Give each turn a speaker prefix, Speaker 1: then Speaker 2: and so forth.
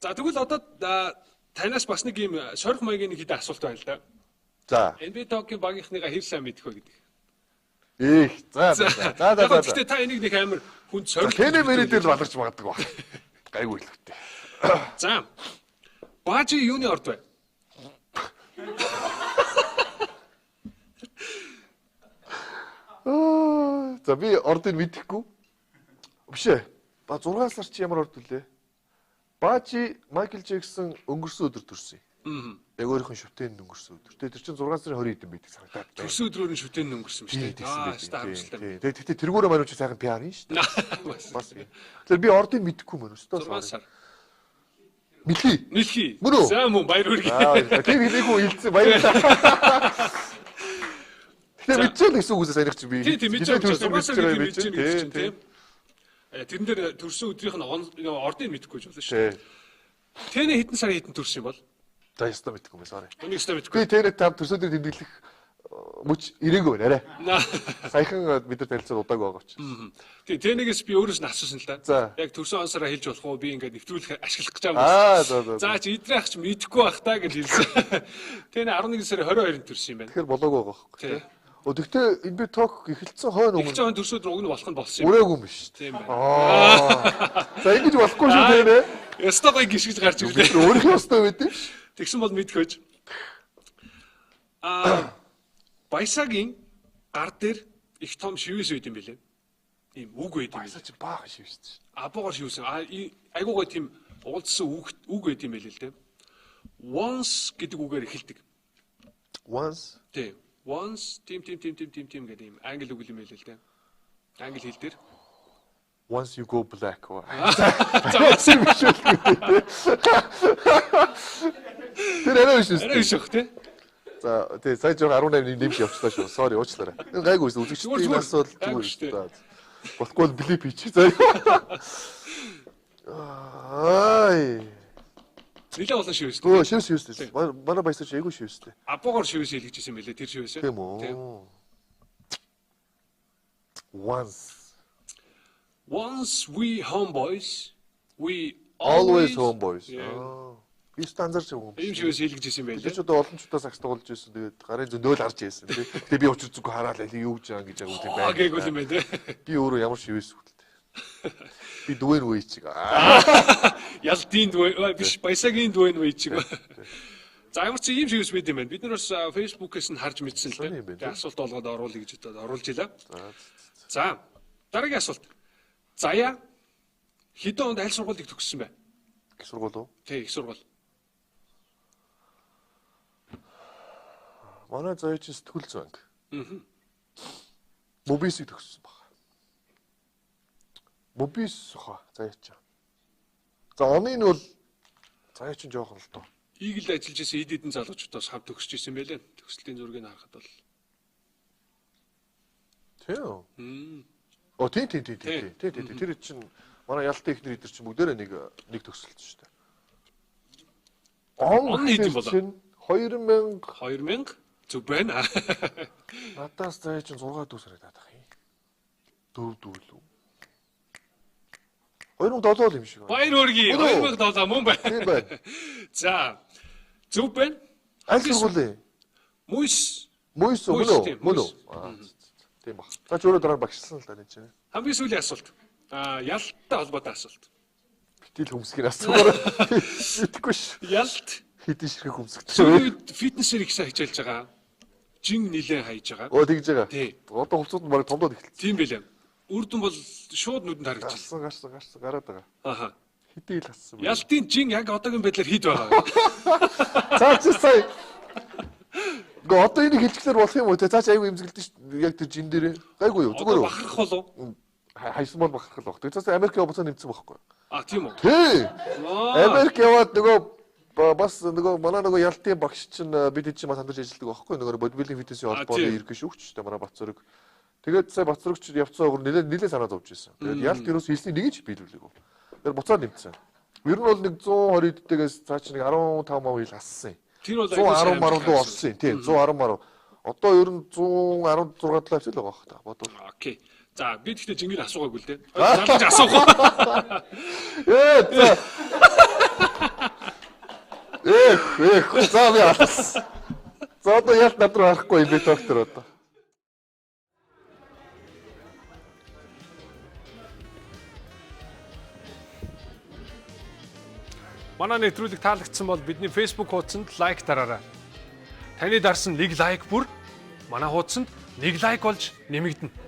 Speaker 1: За, тэгвэл одоо танаас бас нэг юм сорих маягийн нэг хэдэн асуулт байна л да.
Speaker 2: За.
Speaker 1: NBA Talk-ийн багийнхныгаа хэр сайн мэдэх вэ гэдэг.
Speaker 2: Ээх. За за за за за.
Speaker 1: Гэхдээ та энийг нэг амар хүнд сорилт.
Speaker 2: Тэнэ мэрэ дээр баларч магадгүй баг. Гайгүй л үхтэй.
Speaker 1: За. Баажи юуны орд вэ?
Speaker 2: За, би ордыг мэдэхгүй. Биш ээ. Ба 6 сар чи ямар орд вүлээ? Баажи Майкл Джексон өнгөрсөн өдөр төрсөн. Яг өөрийнх нь шүтэнд өнгөрсөн өдөр. Тэгээ тэр чинь 6 сарын 20 хэдэн байдаг санагдаад байна.
Speaker 1: Төрсөн өдрөөр нь шүтэнд өнгөрсөн ба шүү дээ. Аа, өстой харамсалтай.
Speaker 2: Тэгээ тэгтээ тэргүүрээ манайч сайхан PR юм шүү дээ. Бас. Тэгэхээр би ордыг мэдэхгүй мөн өстой.
Speaker 1: 6 сар.
Speaker 2: Мэлхий.
Speaker 1: Мэлхий.
Speaker 2: Мөн үү?
Speaker 1: За мөн, баяр хүргэе.
Speaker 2: Аа, тэр хэлээгүй илцсэн, баярлалаа. Тэгэхээр мэдчихэл гэсэн үг үсээ саяных чи би.
Speaker 1: Тий, тий, мэдчихэл. 6 сар гэдэг мэдчихэл
Speaker 2: тий,
Speaker 1: чинь тий. Тэрэн дээр төрсөн өдрийнх нь ордыг мэдэхгүй ч болно шүү. Тэнэ хэдэн сарын хэдэн төрсөн юм бол?
Speaker 2: За, ёстой мэдэхгүй юм, sorry.
Speaker 1: Энийг ёстой мэдэхгүй.
Speaker 2: Би тэнэ там төрсөн өдрийг тэмдэглэх мөч ирээгүй байна арай. Саяхан бид нар танилцаад удааг байгаа учраас.
Speaker 1: Тий, тэнэгээс би өөрөөс нь асуусан л да. Яг төрсөн он сараа хэлж болох уу? Би ингээд нэвтрүүлэх ашиглах гэж байгаа юм.
Speaker 2: Аа, за за.
Speaker 1: За, чи идрэх ч мэдэхгүй бах та гэж хэлсэн. Тэнэ 11 сарын 22-нд төрсөн юм байна.
Speaker 2: Тэгэхээр болоогүй байгаа байхгүй тий. О, тэгтээ NBA Talk эхэлсэн хойно
Speaker 1: өмнө. Эхэлсэн хойно төрсөн өдөр уг нь болох нь болсон юм.
Speaker 2: Үрээгүй юм биш.
Speaker 1: Тийм байна.
Speaker 2: Аа. За, ингэж болохгүй шүү тэнэ.
Speaker 1: Ёстой гоё гიშгэж гарч ирлээ.
Speaker 2: Өөрийнх нь ёстой байд юм ш.
Speaker 1: Тэгсэн бол мэдэх байж. Аа, Баясагийн гар дээр их том шивээс байд юм билээ. Ийм үг байд юм.
Speaker 2: Баясаа чи баахан шивээс чи.
Speaker 1: Абуугаар шивсэн. Аа, айгуу гоё тийм уулзсан үг байд юм билээ л дээ. Once гэдэг үгээр эхэлдэг.
Speaker 2: Once.
Speaker 1: Тийм. Once тим тим тим тим тим тим гэдэг юм англи үг юм билээ л дээ. Англи хэл дээр.
Speaker 2: Once you go black. За, биш үү? Тэр арай биш үү?
Speaker 1: Арай биш үү, тий?
Speaker 2: За, тий, сая жоо 18 нэмж явчлаа шүү. Sorry, уучлаарай. Энэ гайгүй шүү. Үзэгчдийн нас бол зүгээр шүү. Болохгүй бол блип хийчих. За. Ай.
Speaker 1: Нилээ олон шивээс.
Speaker 2: Өө, шивээс шивээс. Манай баясаж айгүй шивээс дээ.
Speaker 1: Абуугаар шивээс хэлж ирсэн мэлээ тэр шивээс.
Speaker 2: Тийм үү. Once.
Speaker 1: Once we homeboys, we
Speaker 2: always homeboys. Би стандарт юм.
Speaker 1: Ийм шивээс хэлж ирсэн байлээ.
Speaker 2: Тэр ч одоо олон ч удаа сагс тоглож ирсэн. Тэгээд гарын зөндөөл харж ирсэн тий. Тэгээ би учир зүггүй хараал аль юу гэж байгаа гэж байгаа юм байна.
Speaker 1: Аа, гээгүй юм байна тий.
Speaker 2: Би өөрөө ямар шивээс үгэлтэй. Би дүвэн үе чиг.
Speaker 1: Ялдын дүвэн биш, Баясагийн дүвэн үе чиг. За, ямар ч ийм шивээс байд юм байна. Бид нар бас Facebook-ээс нь харж мэдсэн л дээ. Тэгээ асуулт олгоод оруулъя гэж бодоод оруулж илаа. За, дараагийн асуулт. Заяа хэдэн онд аль сургуулийг төгссөн бэ?
Speaker 2: Их сургууль уу?
Speaker 1: Тий, их сургууль.
Speaker 2: Манай заяа чинь сэтгүүл зүйн анги. Мобисыг төгссөн баг. Мобис хаа заяа чи. За, оны нь бол заяа чинь жоохон л доо.
Speaker 1: Игэл ажиллаж исэн эд эдэн залуучуудаас хамт төгсөж исэн байлээ. Төгсөлтийн зургийг харахад бол.
Speaker 2: Тийм. О, тий тий тий тий тий тий. Тэр чинь манай Ялтын ихнэр эдэр чинь бүгдээрээ нэг төгсөлт шүү дээ.
Speaker 1: Он хэд юм бол?
Speaker 2: 2000
Speaker 1: 2000 зүг байна.
Speaker 2: Надаас заяа чинь 6 дүү санагдаад байх юм. 4 дүү лүү. 2007 л юм шиг байна.
Speaker 1: Баяр хүргэе. 2007 мөн байна.
Speaker 2: Тийм байна.
Speaker 1: За. Зөв байна.
Speaker 2: Аль сургуулийн?
Speaker 1: Мүйс.
Speaker 2: Мүйс мөн үү? Мөн үү? Тийм баг. За, ч өөрөө дараа нь багшилсан л да энэ чинь.
Speaker 1: Хамгийн сүүлийн асуулт. Аа, ялттай холбоотой асуулт.
Speaker 2: Битил хөмсгийг асуугаар мэдэхгүй ш.
Speaker 1: Ялт
Speaker 2: хэдэн ширхэг хөмсгч.
Speaker 1: Сүүлийн үед фитнесээр их сайн хичээлж байгаа. Жин нилээн хайж байгаа.
Speaker 2: Оо, тэгж байгаа.
Speaker 1: Тий.
Speaker 2: Одоо хувцууд нь бараг томдоод эхэлсэн.
Speaker 1: Тийм байлаа. Үр дүн бол шууд нүдэнд харагдчихсан.
Speaker 2: Гарсан, гарсан, гарсан, гараад байгаа.
Speaker 1: Аха.
Speaker 2: Хэдэн ил хассан бэ?
Speaker 1: Ялтын жин яг одоогийн байдлаар хэд байгаа вэ?
Speaker 2: За, чи сая. Гэхдээ одоо энийг хэлчихлээр болох юм уу те? Цааш айгүй эмзэгэлдэж ш. Яг тэр жин дээрээ. Гайгүй юу? Зүгээр үү?
Speaker 1: Бахарх болов?
Speaker 2: Хайсан бол бахарх л баг. Тэр цааш Америк яваа буцаа нэмсэн байхгүй юу?
Speaker 1: А, тийм үү?
Speaker 2: Тий. Америк яваад нөгөө бас нөгөө манай нөгөө Ялтын багш чинь бид чинь бас хамтарч ажилладаг байхгүй юу? Нөгөө бодибилдинг фитнесийн холбооны ерөнхий шүүгч шүү дээ манай Батцөрөг. Тэгээд сая Батцөрөгч явцсан огор нэлээ санаа зовж ирсэн. Тэгээд Ялт ерөөс хэлсний нэг ч биелүүлээгүй. Тэр буцаад нэмсэн. Ер нь бол нэг 120 дэгээс цаа чи нэг 15 мав хил хассан юм.
Speaker 1: Тэр бол
Speaker 2: 110 маруу дуу орсон юм. Тийм, 110 маруу. Одоо ер нь 116 7 авчил байгаа бох та. Бодвол.
Speaker 1: Окей. За, би тэгтээ жингээр асуугаагүй л дээ. Залгаж асуух.
Speaker 2: Ээ, за. Эх эх за би алсан. За одоо ялт над руу харахгүй юм би доктор одоо.
Speaker 1: Манай нэвтрүүлэг таалагдсан бол бидний Facebook хуудсанд лайк дараарай. Таны дарсан нэг лайк бүр манай хуудсанд нэг лайк болж нэмэгдэнэ.